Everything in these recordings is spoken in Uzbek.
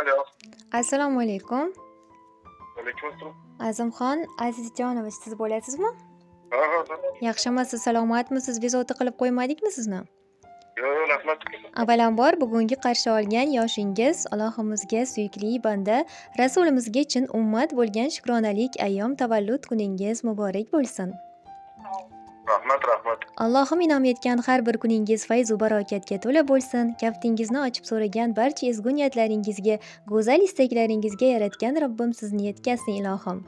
Alo. Assalomu alaykum. Alaykum assalom. Azimxon Azizjonovich siz bo'lasizmi? Ha. Yaxshimisiz, salomatmisiz? Bezovta qilib qo'ymadikmi sizni? Yo'q, rahmat. Avvalambor bugungi qarshi olgan yoshingiz Allohimizga suyukli banda, Rasulimizga chin ummat bo'lgan shukronalik ayyom tavallud kuningiz muborak bo'lsin. Rahmat, rahmat. Allohim inom etgan har bir kuningiz fayzu barokatga to'la bo'lsin. Kaftingizni ochib so'ragan barcha ezgu niyatlaringizga, go'zal istaklaringizga yaratgan Robbim sizni yetkazsin ilohim.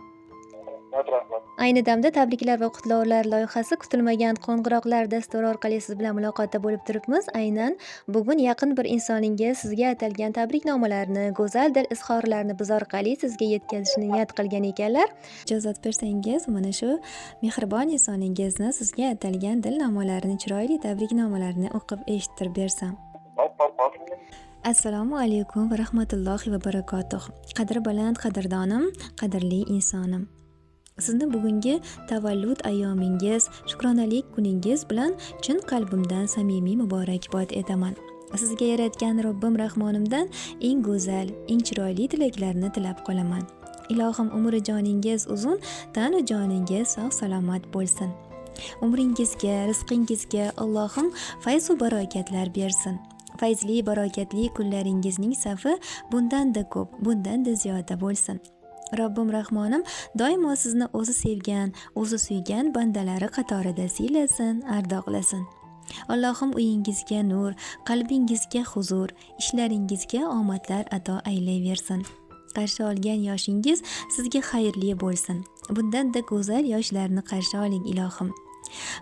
Rahmat, rahmat. Ayni damda tabriklar va qutlovlar loyihasi kutilmagan qo'ng'iroqlar dasturi orqali siz bilan muloqotda bo'lib turibmiz. Aynan bugun yaqin bir insoningiz sizga atalgan tabriknomalarni, go'zal dil izhorlarini biz orqali sizga yetkazishni niyat qilgan ekanlar. Ijozat bersangiz, mana shu mehribon insoningizni sizga atalgan dilnomalarini, chiroyli tabriknomalarni o'qib eshittirib bersam. Hop. Assalomu alaykum va rahmatullohi va barakatuh. Qadri baland qadrdonim, qadrli insonim. Sizni bugungi tavallud ayyomingiz, shukronalik kuningiz bilan chin qalbimdan samimiy muborakbod etaman. Sizga yaratgan Robbim Rahmonimdan eng go'zal, eng chiroyli tilaklarni tilab qolaman. Ilohim umri joningiz uzun, tanu joningiz sog' salomat bo'lsin. Umringizga, rizqingizga Allohim fayz va barokatlar bersin. Fayzli, barokatli kunlaringizning safi bundan-da ko'p, bundan-da ziyoda bo'lsin. Robbim Rahmonim doimo sizni o'zi sevgan, o'zi suygan bandalari qatorida siylasin, ardoqlasin. Allohim uyingizga nur, qalbingizga huzur, ishlaringizga omadlar ato aylayversin. Qarshi olgan yoshingiz sizga xayrli bo'lsin. Bundan-da go'zal yoshlarni qarshi oling ilohim.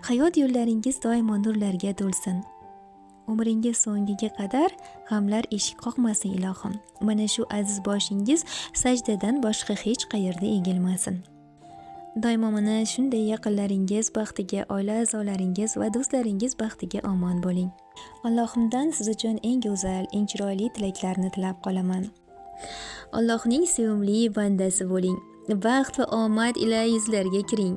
Hayot yo'llaringiz doimo nurlarga to'lsin. Umringiz so'ngiga qadar g'amlar eshik qoqmasin ilohim. Mana shu aziz boshingiz sajdadan boshqa hech qayerda egilmasin. Doimo mana shunday yaqinlaringiz baxtiga, oila a'zolaringiz va do'stlaringiz baxtiga omon bo'ling. Allohimdan siz uchun eng go'zal, eng chiroyli tilaklarni tilab qolaman. Allohning sevimli bandasi bo'ling. Baxt va omad ila yuzlarga kiring.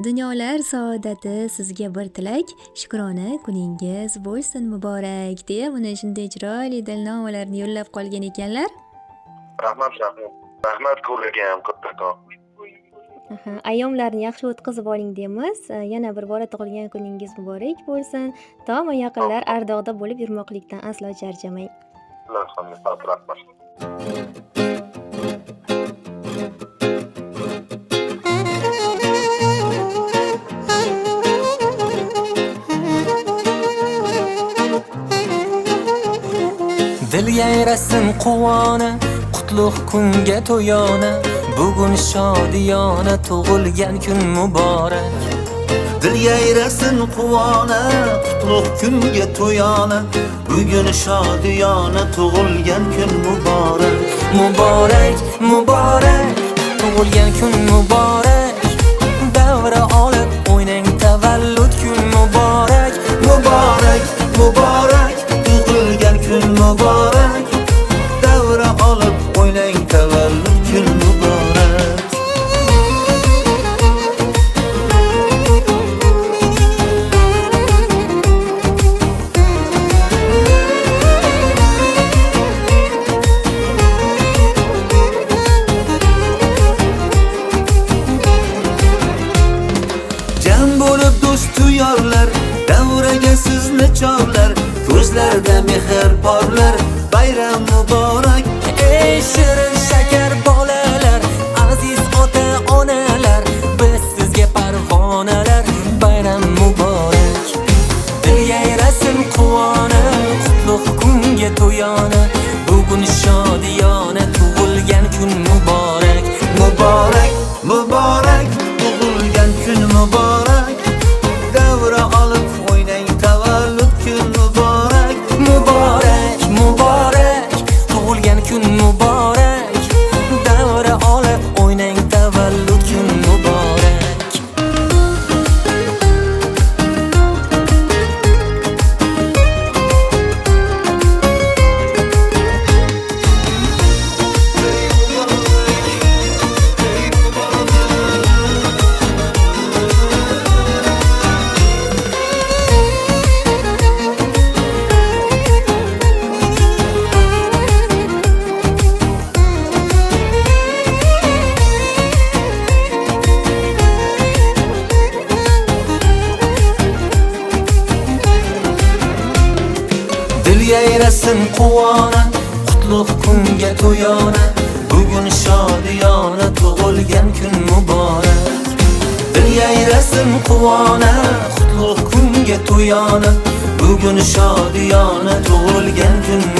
Dunyolar saodati sizga bir tilak, shukrona kuningiz bo'lsin muborak deya mana shunday chiroyli dilnomalarni yo'llab qolgan ekanlar. Rahmat, rahmat. Rahmat ko'rgan ham kattakon. Aha, ayyomlarni yaxshi o'tkazib oling deymiz. Yana bir bora tug'ilgan kuningiz muborak bo'lsin. Doimo yaqinlar ardoqda bo'lib yurmoqlikdan aslo charchamang. Rahmat. Dil yayrasin quvona, qutlug' kunga to'yona, bugun shodiyona tug'ilgan kun muborak. Dil yayrasin quvona, qutlug' kunga to'yona, bugun shodiyona tug'ilgan kun muborak. Muborak, muborak, tug'ilgan kun muborak. Davra olib o'ynang tavallud kun muborak. Muborak, muborak, tug'ilgan kun muborak. Davra olib o'ynang tavallud kun muborak. Jam bo'lib do'st yorlar, davraga sizni chorlar, ko'zlarda mehr porlar, bayram muborak. Ey shirin shakar bolalar, aziz ota onalar, biz sizga parvonalar, bayram muborak. Dil yayrasin quvona, qutlug' kunga to'yona, bugun shodiyona tug'ilgan kun muborak. Muborak, muborak, tug'ilgan kun muborak. Davra olib o'ynang tavallud kun muborak. Muborak, muborak, tug'ilgan kun muborak. Davra olib o'ynang tavallud kun muborak. Yayrasin quvona, qutlug' kunga to'yona. Bugun shodiyona tug'ilgan kun muborak. Dil yayrasin quvona, qutlug' kunga to'yona. Bugun shodiyona tug'ilgan kun.